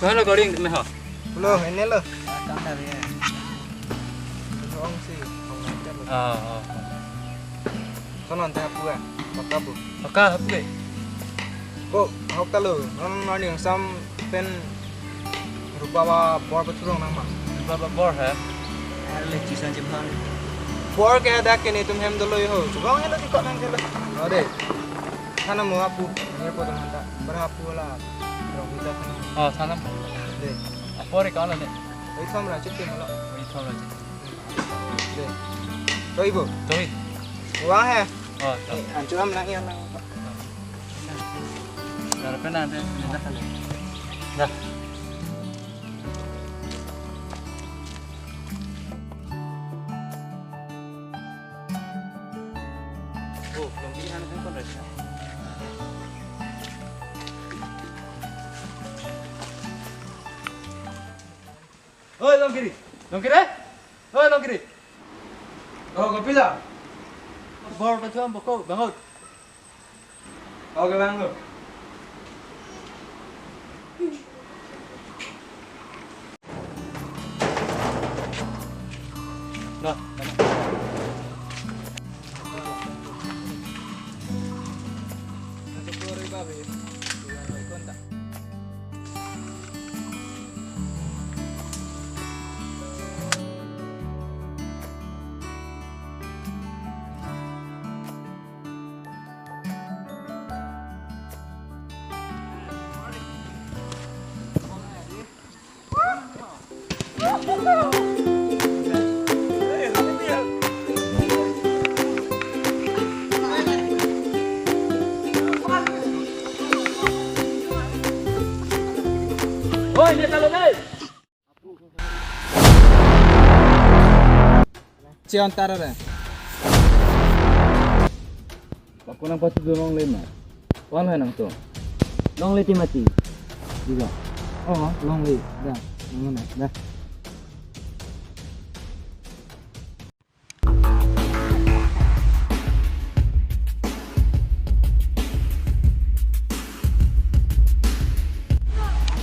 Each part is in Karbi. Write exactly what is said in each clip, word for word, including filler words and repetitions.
Hello, Goring, me ho. Hello, ini lo. Ong si, ong nanti lo. Oh, oh. Sono ante hapu ya? Maka bu. Maka hapu ke? Ko, ahok ta lo. Non non yang sam pen rupa ba bor pathurong nang ma. Rupa ba bor ha? Are le chisan chiphan. Bor ke ada ke netum hem dolo yo. Chubang helo di kok nang ke lo. Ode. Thanam mo hapu. Ni po teman ta. Berhapu la. Rong kita thanam. Oh, thanam. De. Apor ke kala ne? Oi thom ra chit ke malo. Oi thom ra chit. De. Toi bu. Toi. Wah he. Oh, to. Eh, ancu am lang ya lang. Dar pen ante. Dah. Oh, belum pilihan kan kon rasa. Oi, Longkiri. Longkiri? Oi, Longkiri. Oh, kopi la? Bor pathurong boko, bangun. Oke, bangun. Nah, Oi, ne talo nai. Chion tara re. Bako nangpathu do longle ma. Wan hai nangtum. Longle ti mati. Diga. Oh, longle. Da. Nang na. Da.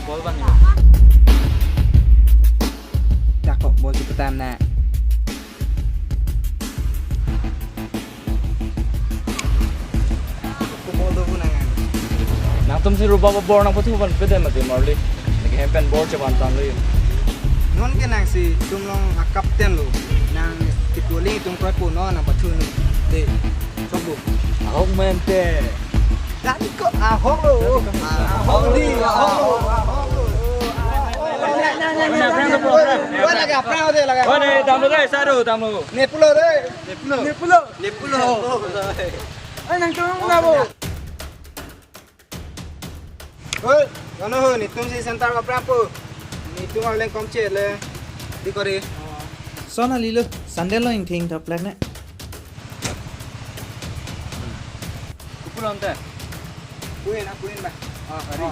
Bol bang ya. Cakok bol cepetan na. Bol do punangan. Nangtum si rupa ba bor nangpathu ban pede mati marli. Lagi hem pen bor cheban tan lo. Non ke nang si tum long akapten lo. Nang tipuling tum kroi puno nangpathu nu. De. Sobu. Ahok mente. Dani ko ahok lo. Ahok di, ahok lo. Ahok lo. Wah, lagi apa de lagi? Wah, ne tamu de, saru tamu. Ne pulo de. Ne pulo. Ne pulo. Ne pulo. Ay, nangtum na bo. Hoi, ano ho, netum si center ko prappo. Netum aleng kom che le. Di kori. Son alilo, sandal lo ingthing thap lek ne. Kupulon te. Puin, ah, puin ba. Ah, hari.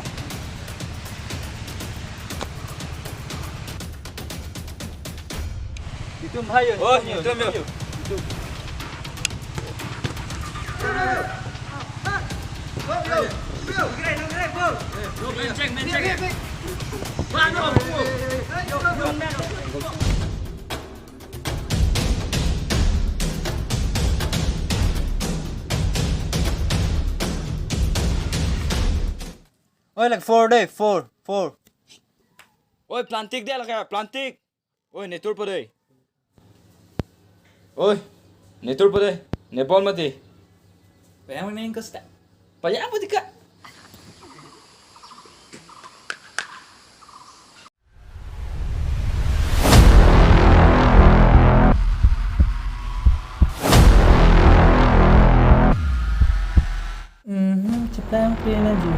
Itum bhai yo. Oh, itum yo. Itum. Yo, yo, yo. Yo, men check, men check. Oi, like four day, four, four. Oi, plantik de lake, plantik. Oi, netur po de. Oi, netur po de. Nepon mati. Payang main kasta. Payang apa tika? Mhm, cheplang pe na ji.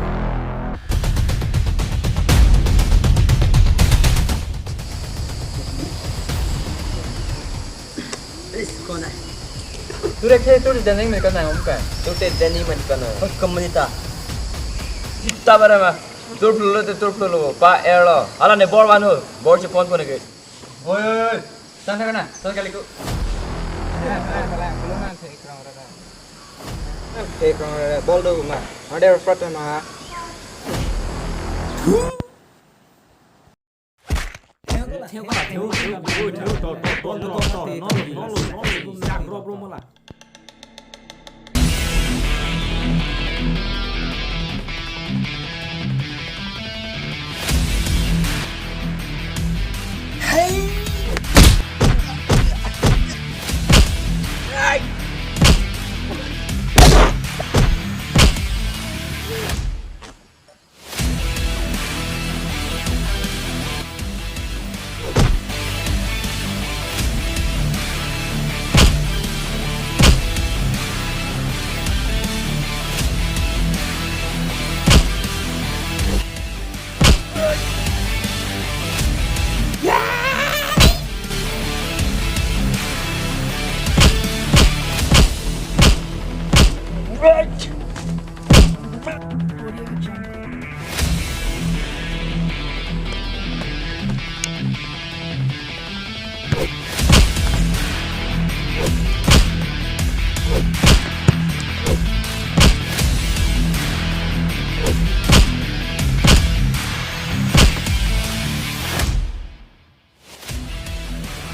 Please, kona. Turek the tur dening me kana om ka. Tur te dening me kana. Hot komunita. Jitta bara ma. Tur plo lo te tur plo lo. Pa er lo. Hala ne bor van ho. Bor chepon pon ke. Oi, oi, oi. Tan kana. Tan kali ko. Te kong bol do ma. Ada Frat ma.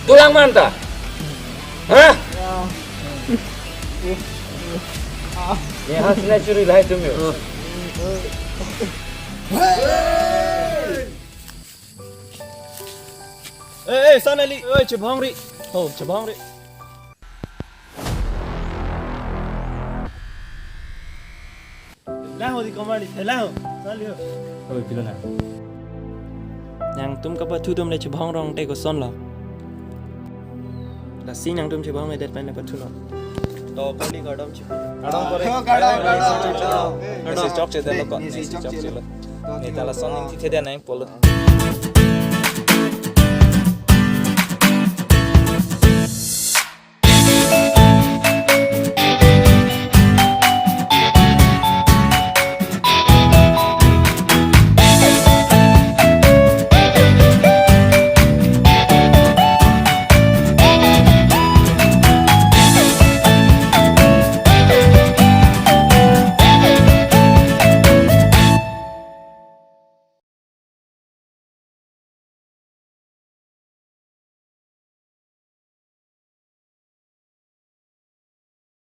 Dolang ma anta? Hah? Ye ha sina churi lahai tum yo. Eh, eh, Sonali. Eh, chebhongri. Ho, chebhongri. Laho di komar di, laho. Sali ho. Oi, pilo na. Nangtum kapathu atum le chebhong rong te kosonlo. Lasi nangtum chebhong edet pen le pathu non. To, kali kardom chip. Kardom kore. Kardom, kardom, kardom. Nesi chokche detlo ko. Nesi chokche lo. Neta lason ningthe det nang pulo.